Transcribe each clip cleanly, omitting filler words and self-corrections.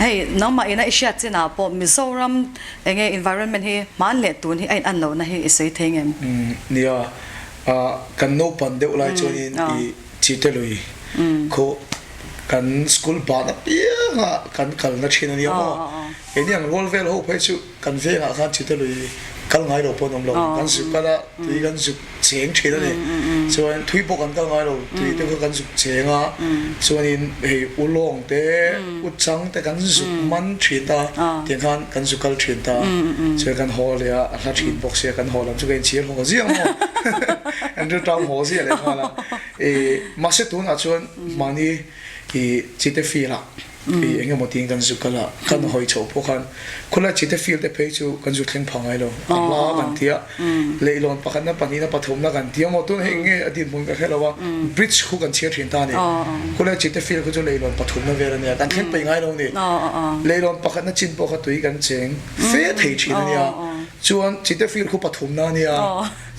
Hei nangmah ina i hriat chinah pawh Mizoram enge environment hi hman leh tun hi a in an lohna hi i sawi thei ngem? Nia, kan naupan deuh lai chuanin i Chite lui khu kan school ban apianga kan kalna thin a nia maw? Keini ang rual vel ho phei chu kan vengah khan Chite lui kal ngai lo pawh an awm lo. Kan zuk kal a, tui kan zuk cheng thin a ni. Chuan thui pawh kan kal ngai lo, tui te kha kan zuk cheng a, chuanin hei ulawng te, uchang te kan zuk man thin ta, tiang khan kan zuk kal thin ta. Chuan kan haw leh a, a hla thin bawk sia, kan haw lam chu ka inchhir haw ziah maw? Andrew Tang haw ziah leh nghal a. Mahse tunah chuan mahni Chite field ah eng emaw tiin kan zu kal a, kan hawi chhoh pawh khan khulai Chite field te phei chu kan zu thleng pha ngai lo, a hla kan ti a, leihlawn pakhatna pahnihna pathumna kan ti a maw tun hei nge a dinhmun ka hre lo a, bridge khu kan chhiar thin ta a ni, khulai Chite field khu chu leihlawn pathumna vel a nia, kan thleng peih ngai lo a ni, leihlawn pakhatna chin pawh kha tui kan cheng fe thei thin a nia, chuan Chite field khu pathumna a nia.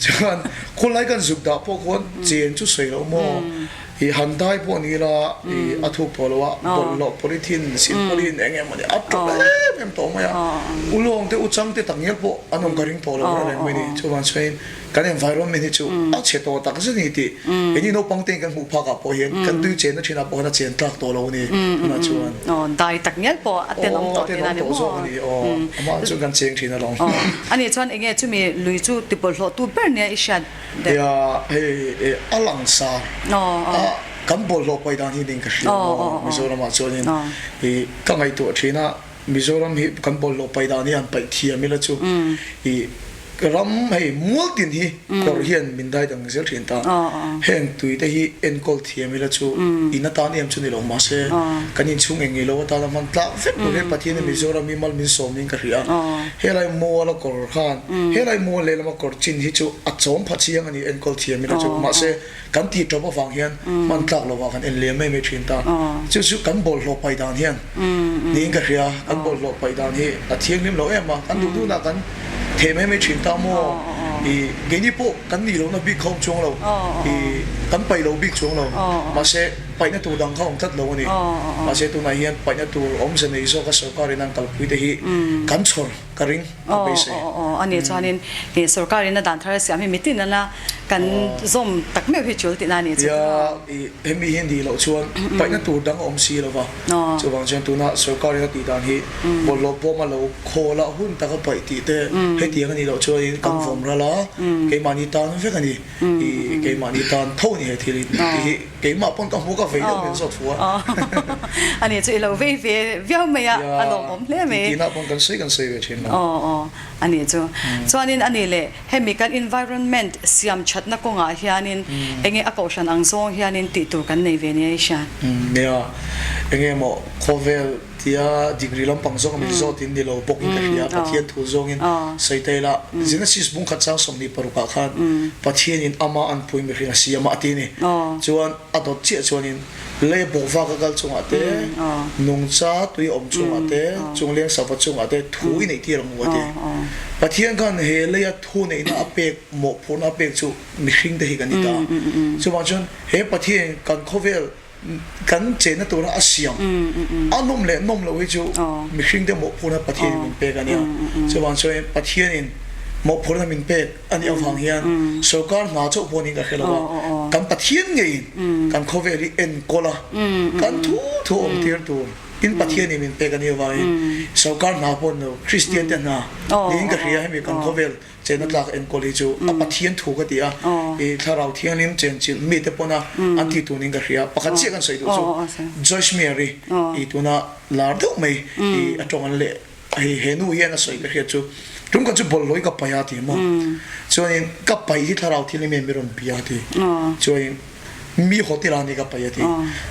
Chuan khawlai kan zuk dah pawh khawn chen chu sawi loh maw? I han dai pawh ni ila i a thuk tawh lo a, bawlhhlawh polythene, silpauline eng emaw ni a tawp em em tawh mai a. Ulawng te, uchang te takngial pawh an awm ka ring tawh lo reng reng mai ni. Chuvang chuanin kan environment hi chu a chhe tawh tak zet a ni tih keini naupang te kan hmuh phakah pawh hian kan tui chenna thinah pawh khan a chen tlak tawh lo a ni tunah chuan. Aw, dai takngial pawh a tenawm tawh tihna a ni maw? Aw, a tenawm tawh zawk a ni. Aw, amah chuan kan cheng thin alawm. Aw, ani chuan enge chumi lui chu tibawlhhlawhtu ber nia i hriat deuh? Nia, hei a langsar a kan bawlhhlawh paih dan hi ning ka hria maw Mizoramah chuanin i ka ngaihtuah thin a, Mizoram hi kan bawlhhlawh paih dan hi han paih thiam ila chu i Ram hei mual tin hi kawr hian min dai dang zel thin ta. Heng tui te hi enkawl thiam ila chu in atan em chu ni lo mahse kan inchhung eng ngei lo atana hman tlak vek tur hi Pathian in Mizoram hi mal min sawm in ka hria. Helai mual a kawr khan helai mual lehlam a kawr chin hi chu a chawm pha chiang a ni enkawl thiam ila chu mahse kan tih tawp avang hian hman tlak lovah kan en liam mai mai thin ta. Chu chu kan bawlhhlawh paih dan hian niin ka hria. Kan bawlhhlawh paih dan hi a thianghlim lo em a, kan duh duhna kan theh mai mai thin ta maw? I keini pawh kan nih lohna bik kha awm chuang lo, i kan paih lo bik chuang lo, mahse paihna tur dang kha awm tlat lo a ni. Mahse tunah hian paihna tur awmze nei zawka sorkarin an kalpui te hi kan chhawr. Ka ring, ka beisei. Aw aw aw, ani chuanin ih sorkarin a dan thar a siam hi mitin ana kan zawm tak meuh hi tul tihna a nih chu. Nia, ih hemi hi nih loh chuan paihna tur dang a awm si lo va, chuvang chuan tuna sorkarin a tih dan hi bawlhhlawh bawm a lo khawl a hun taka paih tih te hetiang a nih loh chuanin kan vawm ral a, keimahni tan vek a ni, ih keimahni tan tho a ni he thil hi tih hi. Keimah pawn ka hmu ka vei deuh min zawt fu a. Ani chu i lo vei ve viau mai a, a lawmawm hle mai. Tinah pawn kan sawi kan sawi ve thin lo. Aw aw ani chu. Chuanin ani leh hemi kan environment siam thatna kawngah hianin enge a kohhran ang zawng hianin tih tur kan nei ve nia i hriat? Nia, enge maw khawvel Tia degree lampang zawng min zawt in ni lo bawk in ka hria, Pathian thu zawng in sawi ta ila, Genesis bung khat chang 26 ah khan Pathian in ama an pui mihring a siam a a ti a ni. Chuan a dawt chiah chuan in lei bawk vak a kal chungah te, nungcha tui awm chungah te, chungleng sava chungah te thu i neih tir ang u a ti. Pathian khan he leia thu neihna a pek, mawhphurhna a pek chu mihring te hi kan ni ta. Chuvang chuan he Pathian kan khawvel Kan chenna tura a siam a nawm leh nawm loh hi chu mihringte mawhphurhna Pathianin min pek a nia. Chuvang chuan Pathianin mawhphurhna min pek a nih avang hian sorkar hna chauh pawh niin ka hre lo a, kan Pathian ngeiin kan khawvel hi enkawl a, kan thu thu awm tir tur in Pathianin min pek a nih avangin sorkar hna pawh ni lo Kristian te hna niin ka hria hemi kan khawvel Chenna tlak enkawl hi chu a Pathian thu ka ti a, i Thlarau Thianghlim chenchilh mite pawna an tih tunin ka hria. Pakhat chiah kan sawi duh chu Joyce Meyer-i i tuna lar deuh mai i a tawng an leh hei he nu hian a sawi ka hriat chu tum khat chu bawlhhlawh hi ka paih a ti maw chuanin ka paih hi Thlarau Thianghlim hian mi rawn bia a ti chuanin Mi hotel ah ni ka paih a ti.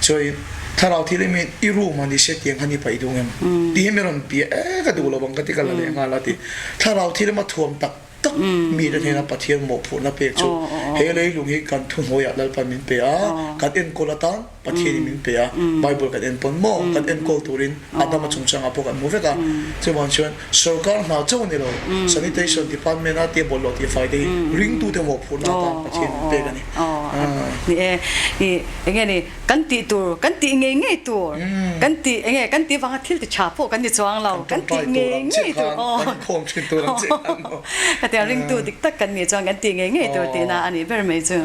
Chuan thlarau thil hi i room ah ni se tiang khan i paih duh ngem? Ti hi mi rawn bia e ka duh lo ang ka ti ka la leh nghal a ti. Thlarau thil ema thuam tak. tak mite hnena Pathian mawhphurhna pek chu he leilung hi kan thuhnuaiah Lalpan min pe a, kan enkawl atan Pathianin min pe a, Bible kan en pawn maw kan enkawl turin Adama chungchangah pawh kan hmu vek a, chuvang chuan sorkar hna chauh a ni lo, Sanitation Department a tia bawlhhlawh tihfai te hi ringtute mawhphurhna atan Pathian min pek a ni. Ni e, i enge ni kan tih tur, kan tih ngei ngei tur, kan tih enge kan tih vanga thil ti tha pawh kan ni chuang lo, kan tih ngei ngei tur aw ka tia ringtu dik tak kan nih chuan kan tih ngei ngei tur tihna a nih ber mai chu.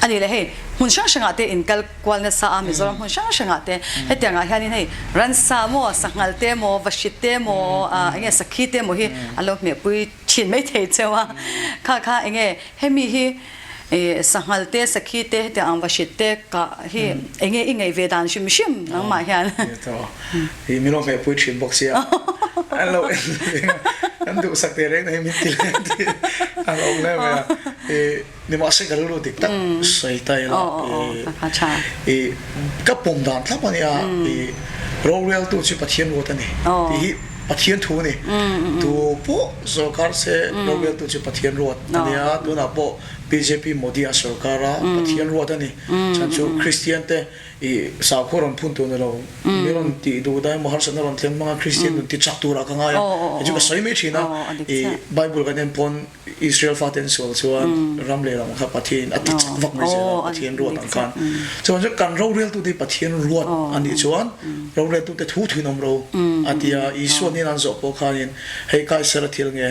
A nih le hei hmun hrang hrangah te in kal kual nasa a, Mizoram hmun hrang hrangah te hetiangah hianin hei ransa maw, sanghal te maw, vahrit te maw, enge sakhi te maw hi an lo hmehpui thin mai thei cheu a. Kha kha enge hemi hi sanghal te, sakhi te hetiang ang vahrit te kah hi enge i ngaih ve dan hrim hrim nangmah hian. Hi min lo hmehpui thin bawk sia an lo en reng a, an duhsak teh reng na hi min ti leh tih an awm hle mai a. Nimahse ka rilru dik tak sawi ta ila i ka pawm dan thlap a nia i roreltu chu Pathian ruat a ni tih hi Pathian thu a ni. Tu pawh sorkar se roreltu chu Pathian ruat a nia tunah pawh bjp Modi a sorkar a Pathian ruat a ni chhan chu Kristian te i sakhaw rawn phun tur ni lo mi rawn tih duh dai emaw harsatna rawn thleng hmanga Kristian nun ti chak turah ka ngai a hei chu ka sawi mai thin a i Bible kan en pawn Israel fate an sual chuan ram leh ram kha Pathian a ti chak vak mai zel a, Pathian ruat ang khan. Chuan chu kan roreltute hi Pathian ruat a nih chuan roreltute thu thuin awm ro a ti a, Isua hnena an zawh pawh khanin hei Kaisara thil nge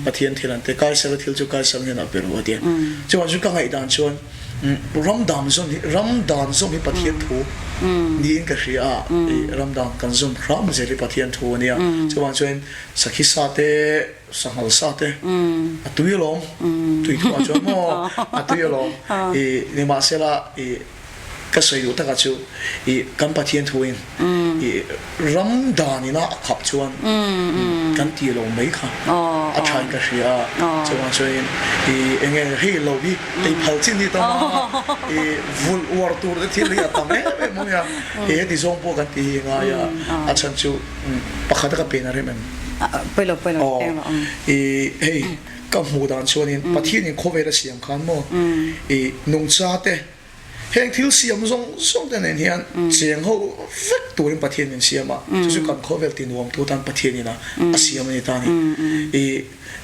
Pathian thil an ti, Kaisara thil chu Kaisara hnenah pe ru a ti a. Chuan chu ka ngaihdan chuan ram dan zawm hi ram dan zawm hi Pathian thu niin ka hria a, ram dan kan zawm hram zel hi Pathian thu a nia. Chuvang chuan sakhi sa te, Sanghal sa te a tui alawm, tui thuah chuan maw a tui alawm. I nimahsela i ka sawi duh takah chu i kan Pathian thuin i ram danina a khap chuan kan ti lo mai kha a thain ka hria a. Chuvang chuanin i enge hei lo hi ei phal chin hi tam a, i vulh uar tur te thil hi a tam em em awm a, he ti zawng pawh kan ti hi ngai a, a chhan chu Pakhat a ka pen a rem em? Pawilo pawilo Aw eng rawh. I hei ka hmuh dan chuanin Pathianin khawvel a siam khan maw i nungcha te heng thil siam zawng zawng te nen hian cheng ho vek turin Pathian min siam a, chu chu kan khawvel ti nuam tu tan Pathianin a a siam a ni ta a ni. I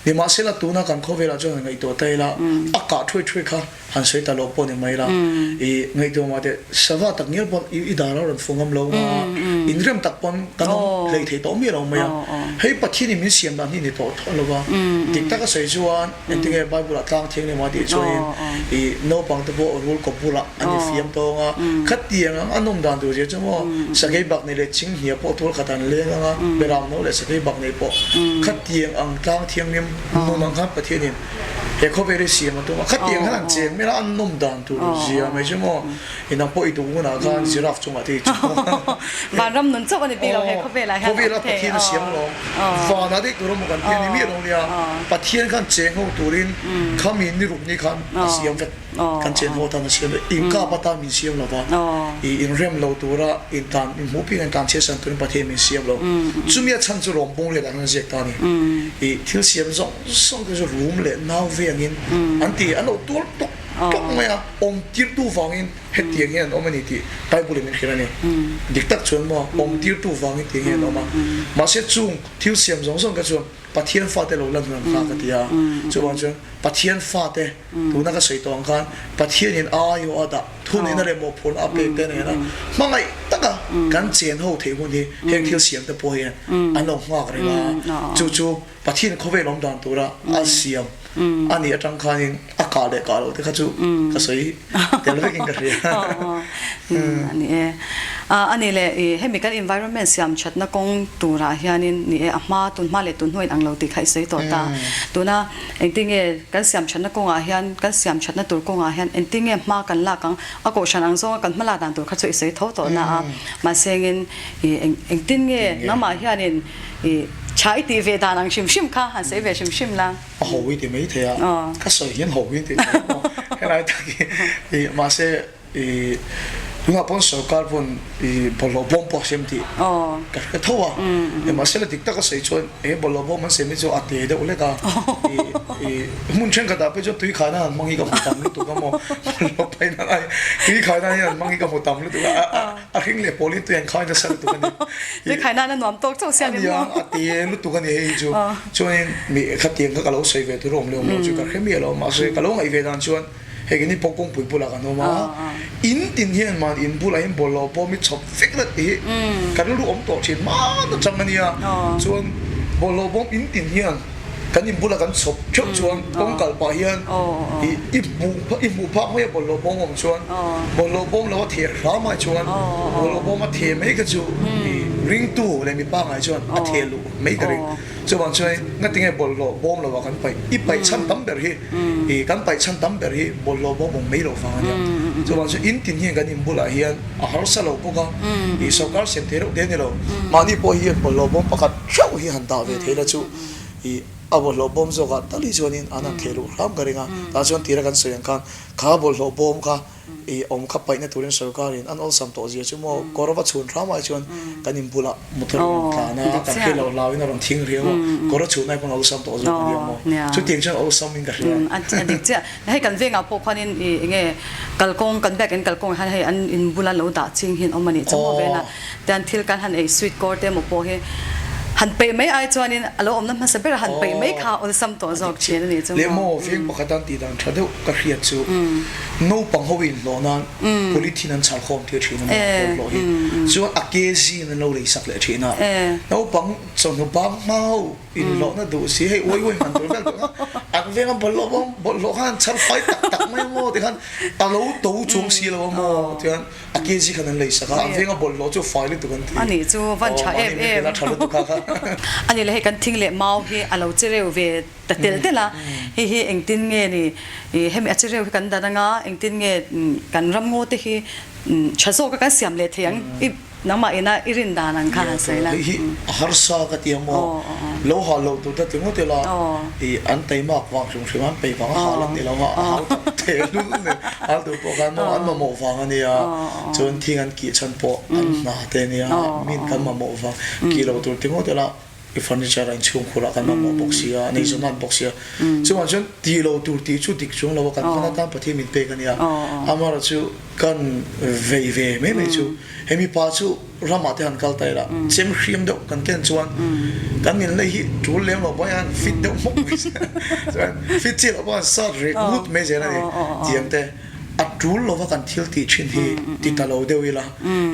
nimahsela tuna kan khawvelah chuan han ngaihtuah ta ila a kah thuai thuai kha Han sawi ta lo pawh ni mai la, i ngaihtuah mah teh sava tak ngial pawn i dar a rawn fu ngam lo nga, inrem tak pawn kan awm hlei thei tawh miah lo mai a. Hei Pathianin min siam dan hi ni tawh tawh lo va, dik taka sawi chuan engtinge Bible ah tlang thiang lem a tih chuanin i naupang te pawh rul kawp bulah an infiam tawng a, khatiang ang a nawm dan tur zia chu maw sakei bak nei leh chinghnia pawh tual khat an leng ang a, beram no leh sakei bak nei pawh khatiang ang tlang thianghlim nun ang khan Pathianin He khawvel hi siam a tum a, khatiang khan an cheng mai a, an nawm dan tur zia mai chu maw, inang pawh i duh hunah khan giraffe chungah te i chuang a. Vanram nun chauh a ni bik lo he khawvelah hian Khawvela Pathian a siam alawm, vanah daih tur emaw kan ti a ni miah lo nia, Pathian khan cheng ho turin khami ni ruk ni khan a siam vek, kan chen ho atan a siam vek, inkap atan min siam lo va, i inrem lo tura intan inhmuh piang intan chhiatsan turin Pathian min siam lo, chumi a chhan chu rawng bung riatah khan a ziak ta a ni, i thil siam zawng Sawng te chu rum leh nau vengin an ti, an lo tuar tawk tawk mai a, awm tirtu vangin hetiang hian an awm a ni tih Bible in min hrilh a ni. Dik tak chuan maw awm tirtu vangin tiang hian an awm a, mahse chung thil siam zawng zawng kha chuan Pathian fate lo lan hun an nghak a ti a, chuvang chuan Pathian fate tuna ka sawi tawh ang khan Pathianin aiawh a dah thunina leh mawhphurhna a pek te nena hmangaih taka kan chen ho theih hun hi heng thil siam te pawh hian an lo nghak reng a, chu chu Pathian khawvel awm dan tura a siam a nih atang khanin a kah leh kah loh te kha chu ka sawi tel vekin ka hria. A ni e. A ni le, i hemi kan environment siam thatna kawng turah hianin ni e, a hma tun hma leh tun hnuaiin ang lo tih kha i sawi tawh ta. Tuna engtinge kan siam thatna kawngah hian, kan siam thatna tur kawngah hian engtinge hma kan lak ang, a kohhran ang zawnga kan hma lak dan tur kha chu i sawi tho tawh na a. Mahse engin i engtin nge nangmah hianin I tha i tih ve dan ang hrim hrim kha han sawi ve hrim hrim la. A ho i ti mai thei a, ka sawi hian ho i ti mai maw helai tak hi i mahse i. Tunah pawn sorkar pawn i bawlhhlawh bawm pawh a siam tih ka hre tho a, mahse la dik taka sawi chuan he bawlhhlawh bawm an siam hi chu a te deuh hlek a, i hmun thenkhatah phei chuan tui khaina an hmang hi ka hmu tam lutuk a maw, bawlhhlawh paihna lai tui khaina hian an hmang hi ka hmu tam lutuk a, a hring leh pawl hi tui an khai nasa lutuk a ni. Tui khaina an a nuam tawk chauh sia ni maw? A nia, a te lutuk a ni hei hi chu. Chuanin mi khatiang kha ka lo sawi ve tur a awm leh awm lo chu ka hre miah lo, mahse ka lo ngaih ve dan chuan Hei kini pawh kawngpui bulah kan awm a, in tin hian man in bulah hian bawlhhlawh pawh mi chhawp vek la tih hi ka rilru awm tawh thin hman atang a nia. Chuan bawlhhlawh bawm in tin hian kan in bulah kan chhawp theuh chuan kawng kal pah hian i i hmuh i hmuh phak mai a bawlhhlawh bawm awm chuan bawlhhlawh bawm lo a theh hram ai chuan bawlhhlawh bawm a theh mai kha chu i ringtu leh mi pangngai chuan a theh luh mai ka ring. Chuvang chuan ngatinge bawlhhlawh bawm lo ah kan paih i paih chhan tam ber hi i kan paih chhan tam ber hi bawlhhlawh bawm awm mai loh vang a nia. Chuvang chuan in tin hian kan in bulah hian a harsa lo bawk a, i sorkar siam thei reuh te a ni lo. Mahni pawh hian bawlhhlawh bawm pakhat theuh hi han dah ve thei la chu i a bawlhhlawh bawm zawkah tal hi chuanin an han theh luh hram ka ring a. Tah chuan tira kan sawi ang khan kha bawlhhlawh bawm kha I awm kha paihna turin sorkarin an awlsam tawh zia chu maw kawr va chhun hram ai chuan kan in bulah motor a rawn tlan a, kan hriat loh hlauin a rawn thing riau a, kawr a chhun ai pawn awlsam tawh zawk a nia maw, chutiang chuan awlsam in ka hria. A dik chiah, hei kan vengah pawh khuanin i enge kalkawng kan biakin kalkawng hian hei an in bula lo dah ching hi an awm a nih chu maw vena tian thil kan han ei sweet kawr te emaw pawh hi han peih mai ai chuanin a lo awmna hmasa ber a han peih mai kha awlsam tawh zawk thin a nih chu maw. Leh maw veng pakhat an tih dan tha deuh ka hriat chu. Naupang ho inhlawh nan polythene an chhar khawm tir thin a maw bawlhhlawh hi. Chuan a kg in an lo lei sak leh thin a. Naupang chawhnu bang hma ho inhlawhna duh si hei uai uai hman tur vel tawh kha an veng a bawlhhlawh bawm bawlhhlawh khan an chhar fai tak tak mai a maw tikhan a lo to chuang si lo a maw tichuan a kg khan an lei sak a an veng a bawlhhlawh chu fai lutuk an ti. A nih chu van tha em em. A tha lutuk kha kha. A nih leh hei kan thing leh mau hi a lo che reu ve Ta tel tel a, hei hi engtin nge ni, hemi a chereu hi kan dan anga engtin nge kan ramngaw te hi tha zawka kan siam leh thei ang i nangmah ina i rin dan ang kha han sawi la. Hei hi a harsa ka ti ang maw, lo hal lo tur ta ti ngawt ila i an taimak vang hrim hrim an peih vang a hal an ni lo a, a hau tak teh lul nen hal tur pawh khan maw an mamawh vang a nia, chuan thing an kih chhan pawh an hna te a nia, min kan mamawh vang kih lo tur ti ngawt ila. I furniture a inchhungkhur ah kan mamawh bawk si a, nei zawm an bawk si a. Chuvang chuan tih lo tur tih chu dik chuang lo a, kan hman atan Pathian min pek a nia. Amaherawh chu kan vei ve mai mai chu hemi pa chu ramah te han kal ta ila, chem hriam deuh kan ken chuan kan inlei hi tul lem lo pawh hian fit deuh hmawk mai zel a, chuan fit chiah loh pawh han sat rek ngut mai zel a ni. Tiang te. A tul lova kan thil tih thin hi ti ta lo deuh ila,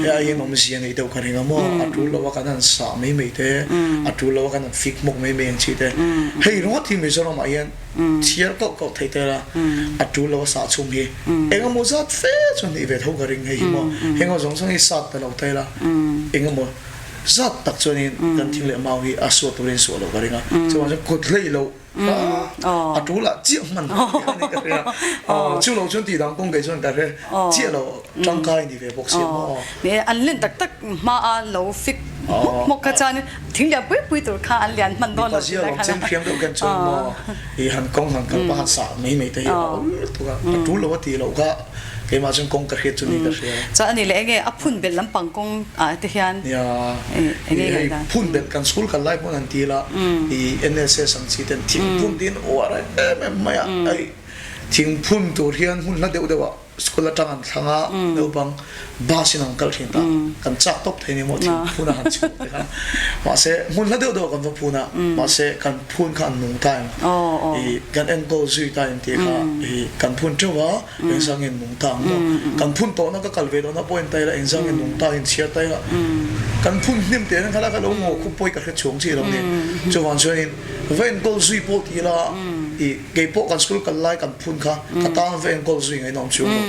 hei aiin awmzia neih deuh ka ring a maw? A tul lova kan han sah mai mai te, a tul lova kan han fik hmawk mai mai ang chi te, hei ringawt hi Mizoramah hian chhiar kauh kauh theih tel a, a tul lova sah chhung hi engemaw zat fe chu nih ve tho ka ring hei hi maw? Heng ho zawng zawng hi sat ta lo ta ila, engemaw zat tak chuanin kan thing leh mau hi a suah turin suah loh ka ring a, chuvang chuan kut hleih loh A tul ah chiah hman a ni ka hria. Chu lo chuan tih dang kawng kei chuan ka hre chiah lo tangkai ni ve bawk si a maw. Ni an len tak tak hma a lo fik hmawk hmawk kha chuan thing lian pui pui tur kha an lian hman dawn lo tih lai khan. Mipa zia lawm chem hriam deuh khan chuan maw i han kawng han kal pah han sah mai mai te hi a awl lutuk a, a tul lo a tih loh kha keimah chuan kawng ka hriat chu ni ka hria. Chuan a ni leh enge a phun belh lampang kawng ah te hian Nia, enge hei ngaihdan? phun belh kan school kal lai hmun han ti ila i NSS ang chi ten thingphun tiin uar em em mai a, hei thingphun tur hian hmun hla deuh deuh ah school atang an thlang a, naupang bus in an kal thin ta, kan chak tawp thei ni maw thingphun a han chhuah te kha, mahse hmun hla deuh deuh ah kan va phun a, mahse kan phun kha an nung ta em, i kan enkawl zui ta em tih kha i kan phun teuh a. Engzang in nung ta ang maw? Kan phun tawhna ka kal ve lohna pawh in ta ila, engzang in nung ta in chhiar ta ila, kan phun hnim teh reng kha la ka lo ngaw khup pawi ka hre chhuang chi lo ni. Chuvang chuanin va enkawl zui pawh ti ila, i kei pawh kan school kal lai kan phun kha ka tan va enkawl zui ngaihna awm chuang lo.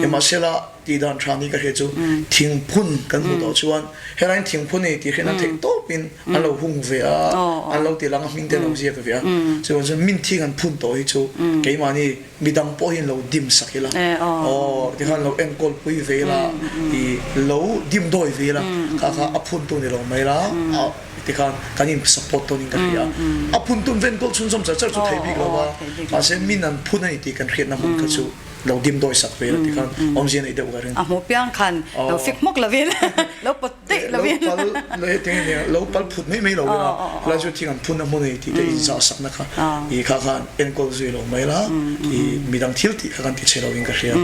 Nimahsela tih dan tha ni ka hria chu thingphun kan hmuh tawh chuan helaiin thingphun a ni tih hriat nan theih tawpin an lo hung ve a, an lo ti lang a hming te an lo ziak ve a. Chuvang chuan min thing an phun tawh hi chu keimahni Midang pawh hian lo dim sak ila, aw tikhan lo enkawl pui ve ila, i lo dim dawi ve ila, kha kha a phuntu ni lo mai la, tikhan kan in support tawn in ka hria. A phuntu in va enkawl chhunzawm char char chu thei bik lo va, mahse min an phun a ni tih kan hriatna hmun kha chu. Lo dim dawi sak ve la ti khan awmzia neih deuh ka ring. A hmuh piang khan lo fik hmawk lovin lo pawt daih lovin. Lo pal hetiang ania lo pal phut mai mai lovin a helai chu thing an phun a hmun a ni tih te inzah sakna kha i kha khan enkawl zui lo mai la i midang thil tih kha kan ti chhe lovin ka hria.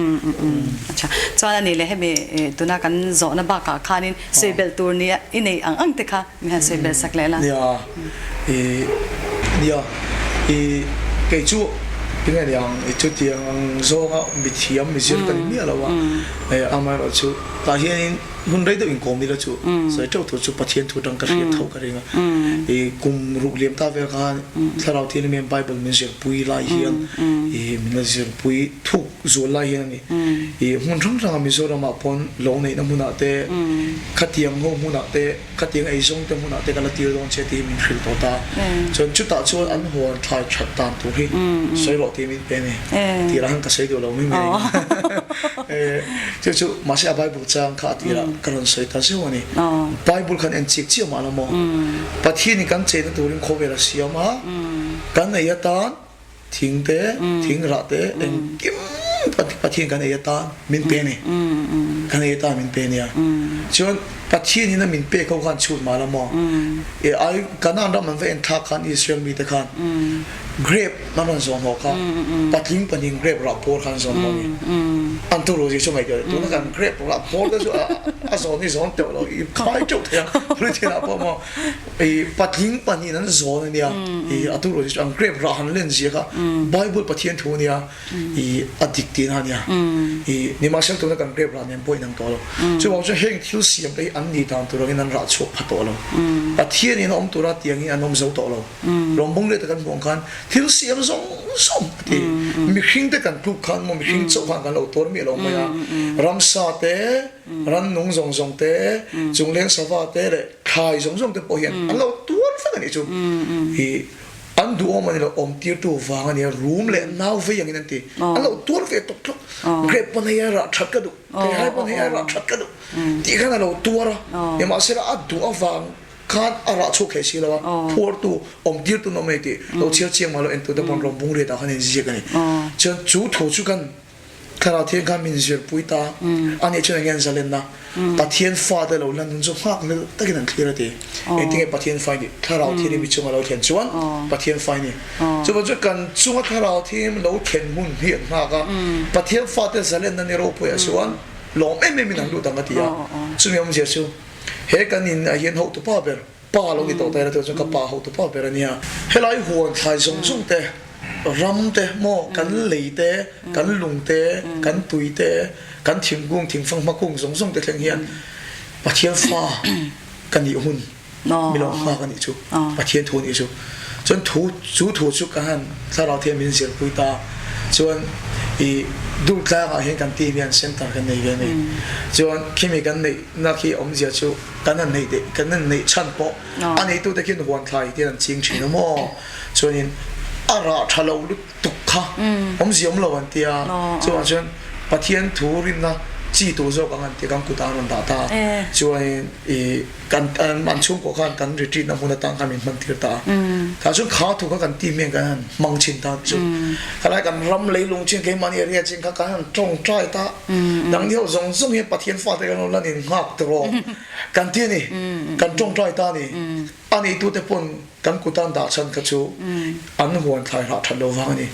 Acha chuan a nih leh hemi tuna kan zawhna bakah khanin sawi belh tur nia i nei ang ang te kha Mi han sawi belh sak leh la. Nia, i nia, i kei chu tinge niang i chutiang ang zawnga mithiam mizir ka ni miah lo a, amaherawh chu tah hianin hun rei deuh inkawm ila chu sawi teuh tur chu Pathian thu atang ka hriat tho ka ring a, i kum ruk liam ta vel khan Thlarau Thianghlim hian Bible min zirpui lai hian i min la zirpui thuk zual lai hian a ni. I hmun hrang hranga Mizoramah pawn lo neihna hmunah te khatiang ho hmunah te, Khatiang eizawng te hmunah te ka la tir dawn che tih hi min hrilh tawh ta. Chuan chutah chuan an huan thlai that dan tur hi sawi rawh tih min pe a ni. Tirah khan ka sawi duh lo mai mai a. Chu chu mahse a Bible chang kha a tirah ka rawn sawi ta zeuh a ni. Bible khan en chik chiah mah la maw? Pathianin kan chenna turin khawvel a siam a, kan ei atan Thing te, thing rah te engkim Pathian kan ei atan min pe a ni. Kan ei atan min pe a nia. Chuan Pathian in a min pek ho khan chhut mah la maw? E ai Kanaan ram an va en thlak khan Israel mite khan grape an rawn zawn haw kha patling pahnih grape rah pawr kha an zawn haw a ni. An turu zir chu ngaihtuah tuna kan grape rah pawr te chu a zawn hi zawn teuh lo i khai teuh thei ang Christian ah pawh maw. I patling pahnihin an zawn a nia, i a tur chu an grape rah han len zia kha Bible Pathian thu a nia, i a dik tihna a nia, i nimahsela tuna kan grape rah nen pawh inang tawh lo. Chuvang chuan heng thil siam te hi an ni dan tur angin an rah chhuak pha tawh lo. Pathian in a awm tura tiangin an awm zo tawh lo. Rawngbawng leh te kan hmuh ang khan thil siam zawng zawng a ti. Mihring te kan tluk khan maw mihring chauh khan kan lo tuar miah lo mai a, ramsa te, rannung zawng zawng te, chungleng sava te leh Thlai zawng zawng te pawh hian an lo tuar vek a nih chu. I an duhawm a ni lo, awm tirtu vang a nia, rum leh nau vei angin an ti. An lo tuar ve tawk tlawk. Grape pawn hei a rah that ka duh, theihai pawn hei a rah that ka duh tih khan a lo tuar a. Nimahsela a duh avang khan a rah chhuak thei si lo a, phuartu, awm tirtu an awm a ni tih lo chhiar chiang mah lo entute pawn rawn bung riat ah khan a inziak a ni. Chuan chu thu chu kan Thlarau Thiang khan min zirpui ta a nih chuan enge an zalenna? Pathian fate lo lan hun chu nghak lel takin an thlir a ti. Engtinge Pathian fa i nih? Thlarau Thianghlim i chunga lo thlen chuan Pathian fa i ni. Chuvang chuan kan chunga Thlarau Thianghlim lo thlen hun hi an nghak a, Pathian fate zalenna ni ropuiah chuan lawm em em in an lut ang a ti a. Chumi awmzia chu he kan in ah hian hotu pa ber, Pa lo ni tawh ta ila chuan ka pa hotu pa ber a nia. Helai huan thlai zawng zawng te, ram te maw, kan lei te, kan lung te, kan tui te, kan thingkung, thingfanghma kung zawng zawng te thleng hian Pathian fa ka nih hun mi lo nghak a nih chu, Pathian thu a nih chu. Chuan thu chu thu chu ka han thlarau thiam min zirpui ta chuan i Durtlangah hian kan team hian center kan nei ve a ni. Chuan khimi kan neihna khi awmzia chu Kan han neih deh, kan han neih chhan pawh a neitute khian huan thlai hian an ching thin a maw? Chuanin a rah tha lo lutuk kha awmzia awm lo an ti a, chuvang chuan Pathian thu rinna chi tur zawk ang an ti a, kan kutah an rawn dah ta a, chuanin ih kan an chhungkaw khan kan retreat na hmun atang khan min hman tir ta a, tah chuan kha thu kha kan team hian kan han hmang thin ta chu, khalai kan ram leilung chin keimahni area chin kha kan han tawngtai ta a. Nangni ho zawng zawng hian Pathian fate kan lo lan in nghak tawh kan ti a ni, kan tawngtai ta a ni. A neitute pawn kan kutan dah chhan kha chu an huan thlai hrah that lo vang a ni.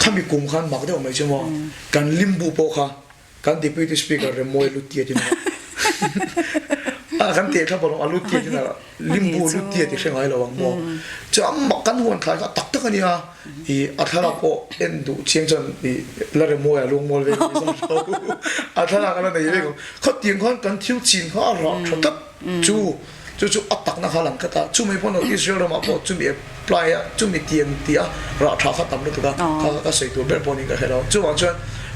Khami kum khan mak deuh mai chu maw, kan limbu pawh kha kan Deputy Speaker Remawi lu tiat in a kan teh thlap alawm, a lu tiat in a limbu lu tiat i hre ngai lo ang maw. Chuan mak kan huan thlai kha tak tak a nia. I a thlalak pawh en duh chiang chuan i la remawi a lungmawl vek ang zawng lo a thlalak a la nei vek ang khatiang khan kan thil chin kha a rah tha tlat chu chu chu a takna kha a lang tlat a chumi pawh Israel ramah pawh chumi apply a chumi tiang tih a rah tha kha tam lutuk a kha kha ka sawi tur ber pawh niin ka hre lo chuvang chuan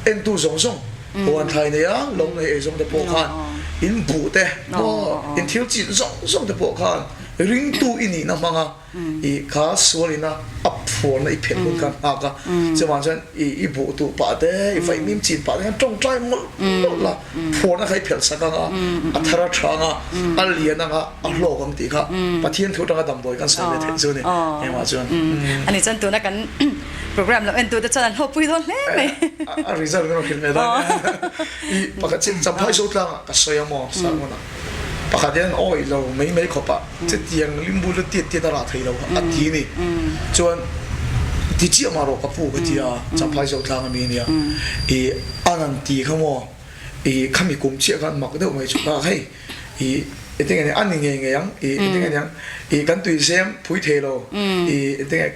entu zawng zawng huan thlai nei a lo nei ei zawng te pawh khan in buh te maw in thil chin zawng zawng te pawh khan ringtu i nihna hmanga I kha sualina a. phuarna i phelh hun kha an nghak a, chuvang chuan i i buh tuh pah te, i vaihmim chin pah te khan tawngtai mawlh mawlh la, phuarna kha i phelh sak ang a, a thar a tha ang a, a lian ang a, a hlawk ang tih kha Pathian thu atanga damdawi kan sawi ve theih chu a ni engmah chuan. A ni chuan tuna kan program lo entute chuan an hlawhpui dawn hle mai. A result kan rawn hrilh ve dawn nia. I pakhat chin Champhai Zotlangah ka sawi a maw sermon ah. Pakhat hian awi lo mai mai khawp ah chutiang limbu lu tiat tiat a rah thei lo a ti a ni. Chuan ti chiah mah rawh ka pu ka ti a, Champhai Zotlang ami a nia. I an an ti kha maw i khami kum chiah khan mak deuh mai chu ka hei i engtin nge ni a ni ngei ngei ang i engtin nge niang i kan tuizem phui thei lo i engtin nge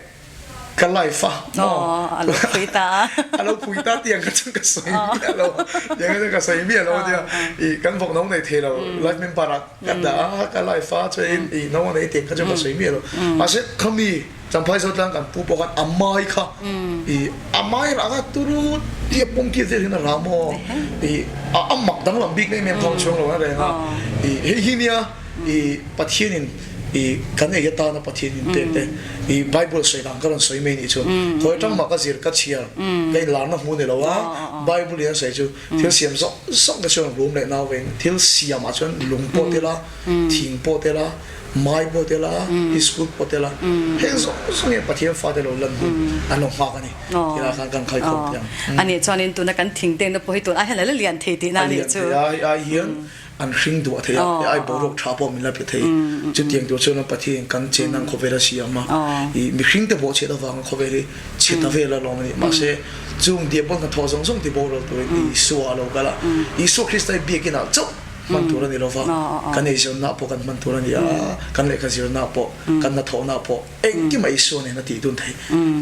Ka life a maw? A lo phui ta a. A lo phui ta tiang kha chuan ka sawi miah lo. Tiang kha chuan ka sawi miah lo a tia. I kan vawk no nei thei lo life member ah ka dah a, ka life a chuan i no a nei tiang kha chuan ka sawi miah lo. Mahse khami Champhai Zotlang kan pu pawh khan a mai kha i a mai rah kha turu tia pawm tir vel hian a rah maw? I a mak danglam bik em em thawng chhuang lo a reng a. I hei hi nia i Pathianin I kan ei atana Pathian min pek te i Bible sawi dan ka rawn sawi mai nih chu khawi atang mah ka zir ka chhiar ka inlarna hmu ni lo a Bible in a sawi chu thil siam zawng zawng te chuan rum leh nau veng thil siam ah chuan lung pawh tel a thing pawh tel a mai pawh tel a iskut pawh tel a heng zawng zawng hian Pathian fate lo lan hun an lo nghak a ni tih lai khan kan khaikhawm thei ang. Anih chuanin tuna kan thing tengna pawh hi tun ai hian a la lian thei tihna a nih chu. A lian thei a ai hian An hring duah thei a, he ai boruak tha pawh min la pe thei. Chutiang tur chuan Pathian kan chen ang khawvel a siam a, i mihring te bawhchhiat avanga khawvel hi chhe ta vel alawm a ni. Mahse, chung diabol hnathawh zawng zawng ti boral turin Isua a lo kal a, Isua Krista hi biakinah chauh hman tur a ni lova, kan eizawnnaah pawh kan hman tur a ni a, kan lehkha zirnaah pawh, kan hnathawhnaah pawh engkimah Isua nen a tih dun thei.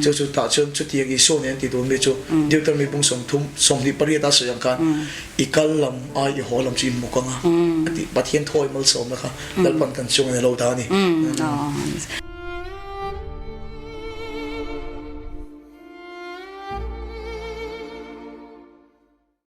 Chu chu tah chuan chutiang Isua nen ti dun mi chu Deuteronomy bung 30, 28 a sawi ang khan, I kal lam ai i haw lam chu in muk ang a, a ti. Pathian thawi malsawmna kha Lalpan kan chungin a lo dah a ni.